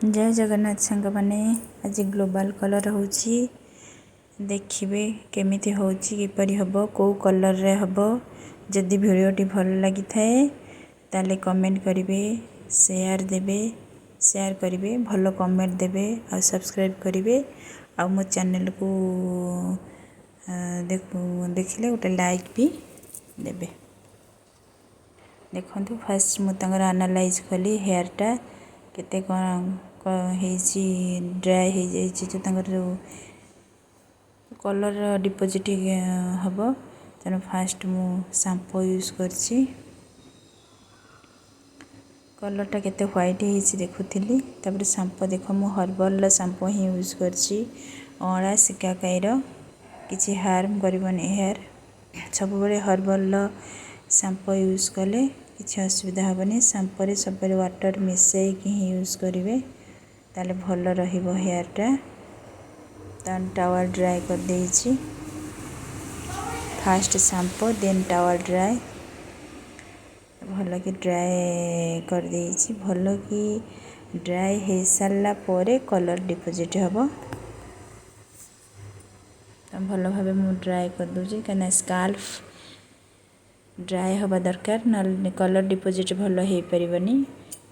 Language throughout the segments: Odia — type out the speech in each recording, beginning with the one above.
ଜୟ ଜଗନ୍ନାଥ ସାଙ୍ଗମାନେ, ଆଜି ଗ୍ଲୋବାଲ୍ କଲର୍ ହେଉଛି। ଦେଖିବେ କେମିତି ହେଉଛି, କିପରି ହେବ, କେଉଁ କଲର୍ରେ ହେବ। ଯଦି ଭିଡ଼ିଓଟି ଭଲ ଲାଗିଥାଏ, ତାହେଲେ କମେଣ୍ଟ କରିବେ, ସେୟାର ଦେବେ, ସେୟାର କରିବେ, ଭଲ କମେଣ୍ଟ ଦେବେ ଆଉ ସବସ୍କ୍ରାଇବ୍ କରିବେ। ଆଉ ମୋ ଚ୍ୟାନେଲକୁ ଦେଖିଲେ ଗୋଟେ ଲାଇକ୍ ବି ଦେବେ। ଦେଖନ୍ତୁ, ଫାଷ୍ଟ ମୁଁ ତାଙ୍କର ଆନାଲାଇଜ୍ କଲି ହେୟାର୍ଟା କେତେ କ'ଣ ହେଇଛି, ଡ୍ରାଏ ହେଇଯାଇଛି। ଯେଉଁ ତାଙ୍କର ଯେଉଁ କଲର୍ ଡିପୋଜିଟ୍ ହେବ, ତେଣୁ ଫାଷ୍ଟ ମୁଁ ସାମ୍ପୋ ୟୁଜ୍ କରିଛି। କଲର୍ଟା କେତେ ହ୍ୱାଇଟ୍ ହେଇଛି ଦେଖୁଥିଲି। ତାପରେ ସାମ୍ପୋ ଦେଖ, ମୁଁ ହର୍ବଲ୍ର ସାମ୍ପୋ ହିଁ ୟୁଜ୍ କରିଛି, ଅଁଳା ଶିକାକାଇର, କିଛି ହାର୍ମ କରିବନି ହେୟାର୍। ସବୁବେଳେ ହର୍ବଲ୍ର ସାମ୍ପୋ ୟୁଜ୍ କଲେ କିଛି ଅସୁବିଧା ହେବନି। ସାମ୍ପୋରେ ସବୁବେଳେ ୱାଟର୍ ମିଶାଇକି ହିଁ ୟୁଜ୍ କରିବେ, ତାହେଲେ ଭଲ ରହିବ ହେୟାର୍ଟା। ତା ଟାୱାଲ୍ ଡ୍ରାଏ କରିଦେଇଛି। ଫାଷ୍ଟ ସାମ୍ପୋ, ଦେନ୍ ଟାୱାଲ୍ ଡ୍ରାଏ। ଭଲକି ଡ୍ରାଏ କରିଦେଇଛି। ଭଲକି ଡ୍ରାଏ ହେଇସାରିଲା ପରେ କଲର୍ ଡିପୋଜିଟ୍ ହେବ। ଭଲ ଭାବେ ମୁଁ ଡ୍ରାଏ କରିଦେଉଛି, କାହିଁକିନା ସ୍କାଲ୍ପ ଡ୍ରାଏ ହେବା ଦରକାର, ନହେଲେ କଲର୍ ଡିପୋଜିଟ୍ ଭଲ ହେଇପାରିବନି,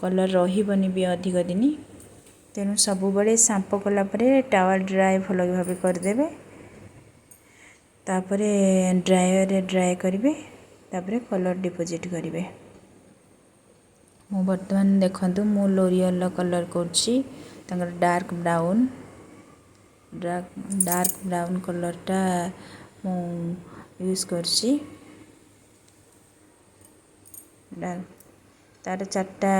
କଲର୍ ରହିବନି ବି ଅଧିକ ଦିନ। ତେଣୁ ସବୁବେଳେ ସାମ୍ପୋ କଲା ପରେ ଟାୱାଲ୍ ଡ୍ରାଏ ଭଲ ଭାବେ କରିଦେବେ, ତାପରେ ଡ୍ରାୟରରେ ଡ୍ରାଏ କରିବେ, ତାପରେ କଲର୍ ଡିପୋଜିଟ୍ କରିବେ। ମୁଁ ବର୍ତ୍ତମାନ ଦେଖନ୍ତୁ, ମୁଁ ଲୋରିଅଲ୍ର କଲର୍ କରୁଛି। ତାଙ୍କର ଡାର୍କ ବ୍ରାଉନ୍, ଡାର୍କ ବ୍ରାଉନ୍ କଲର୍ଟା ମୁଁ ୟୁଜ୍ କରୁଛି। ତାର ଚାରିଟା,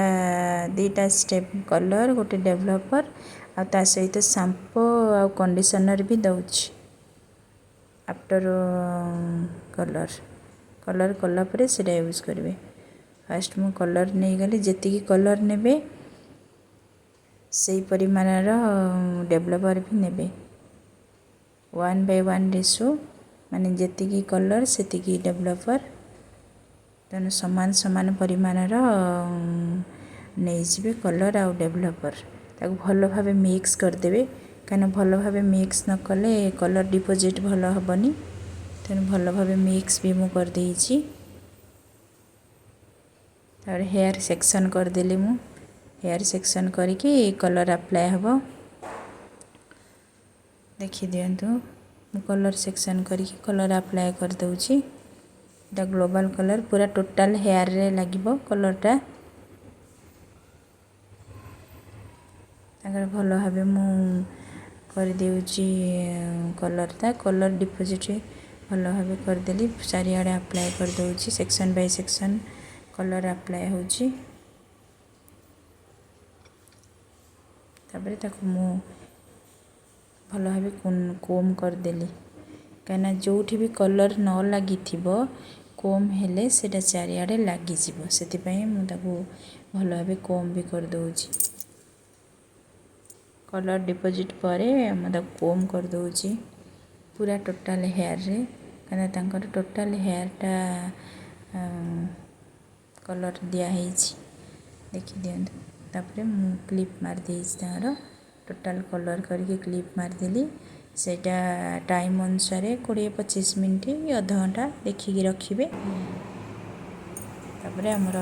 ଦୁଇଟା ଷ୍ଟେପ୍ କଲର୍, ଗୋଟେ ଡେଭଲପର୍, ଆଉ ତା ସହିତ ସାମ୍ପୋ ଆଉ କଣ୍ଡିସନର୍ ବି ଦେଉଛି। ଆଫ୍ଟର କଲର୍, କଲର୍ କଲା ପରେ ସେଇଟା ୟୁଜ୍ କରିବେ। ଫାଷ୍ଟ ମୁଁ କଲର୍ ନେଇଗଲି। ଯେତିକି କଲର୍ ନେବେ, ସେଇ ପରିମାଣର ଡେଭଲପର୍ ବି ନେବେ। 1:1 ରେସିଓ, ମାନେ ଯେତିକି କଲର୍ ସେତିକି ଡେଭଲପର୍। ତେଣୁ ସମାନ ସମାନ ପରିମାଣର ନେଇଯିବେ କଲର୍ ଆଉ ଡେଭଲପର୍। ତାକୁ ଭଲ ଭାବେ ମିକ୍ସ କରିଦେବେ, କାହିଁକିନା ଭଲ ଭାବେ ମିକ୍ସ ନ କଲେ କଲର୍ ଡିପୋଜିଟ୍ ଭଲ ହେବନି। ତେଣୁ ଭଲ ଭାବେ ମିକ୍ସ ବି ମୁଁ କରିଦେଇଛି। ତାପରେ ହେୟାର୍ ସେକ୍ସନ୍ କରିଦେଲି ମୁଁ। ହେୟାର୍ ସେକ୍ସନ୍ କରିକି କଲର୍ ଆପ୍ଲାଏ ହେବ। ଦେଖିଦିଅନ୍ତୁ, ମୁଁ କଲର୍ ସେକ୍ସନ୍ କରିକି କଲର୍ ଆପ୍ଲାଏ କରିଦେଉଛି। ଏଇଟା ଗ୍ଲୋବାଲ୍ କଲର୍, ପୁରା ଟୋଟାଲ୍ ହେୟାର୍ରେ ଲାଗିବ କଲର୍ଟା। ତାଙ୍କର ଭଲ ଭାବେ ମୁଁ କରିଦେଉଛି କଲର୍ଟା। କଲର୍ ଡିପୋଜିଟ୍ ଭଲ ଭାବେ କରିଦେଲି, ଚାରିଆଡ଼େ ଆପ୍ଲାଏ କରିଦେଉଛି। Section Bai section colour apply ହେଉଛି। ତାପରେ ତାକୁ ମୁଁ ଭଲ ଭାବେ କୋମ୍ କରିଦେଲି, କାହିଁକିନା ଯେଉଁଠି ବି କଲର୍ ନ ଲାଗିଥିବ, କୋମ୍ ହେଲେ ସେଇଟା ଚାରିଆଡ଼େ ଲାଗିଯିବ। ସେଥିପାଇଁ ମୁଁ ତାକୁ ଭଲ ଭାବେ କୋମ୍ ବି କରିଦେଉଛି। କଲର୍ ଡିପୋଜିଟ୍ ପରେ ମୁଁ ତାକୁ କୋମ୍ କରିଦେଉଛି ପୁରା ଟୋଟାଲ୍ ହେୟାର୍ରେ, କାହିଁକିନା ତାଙ୍କର ଟୋଟାଲ୍ ହେୟାର୍ଟା କଲର୍ ଦିଆହେଇଛି। ଦେଖିଦିଅନ୍ତୁ। ତାପରେ ମୁଁ କ୍ଲିପ୍ ମାରିଦେଇଛି। ତାଙ୍କର ଟୋଟାଲ୍ କଲର୍ କରିକି କ୍ଲିପ୍ ମାରିଦେଲି। ସେଇଟା ଟାଇମ୍ ଅନୁସାରେ 20-25 ମିନିଟ୍, ଅଧଘଣ୍ଟା ଦେଖିକି ରଖିବେ। ତାପରେ ଆମର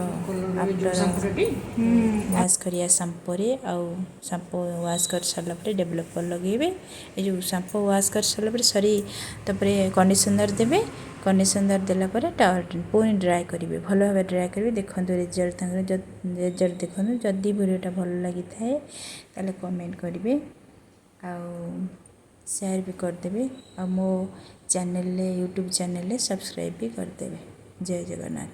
ୱାଶ୍ କରିବା ସାମ୍ପୋରେ, ଆଉ ସାମ୍ପୋ ୱାଶ୍ କରିସାରିଲା ପରେ ଡେଭଲପର୍ ଲଗାଇବେ। ଏ ଯେଉଁ ସାମ୍ପୋ ୱାଶ୍ କରିସାରିଲା ପରେ, ସରି, ତାପରେ କଣ୍ଡିସନର୍ ଦେବେ। କଣ୍ଡିସନର୍ ଦେଲା ପରେ ଟାୱାଲ୍ ପୁଣି ଡ୍ରାଏ କରିବେ, ଭଲ ଭାବେ ଡ୍ରାଏ କରିବେ। ଦେଖନ୍ତୁ ରେଜଲ୍ଟ, ତାଙ୍କର ରେଜଲ୍ଟ ଦେଖନ୍ତୁ। ଯଦି ଭିଡ଼ିଓଟା ଭଲ ଲାଗିଥାଏ, ତାହେଲେ କମେଣ୍ଟ କରିବେ ଆଉ ସେୟାର ବି କରିଦେବେ, ଆଉ ମୋ ଚ୍ୟାନେଲରେ, ୟୁଟ୍ୟୁବ୍ ଚ୍ୟାନେଲରେ ସବସ୍କ୍ରାଇବ୍ ବି କରିଦେବେ। ଜୟ ଜଗନ୍ନାଥ।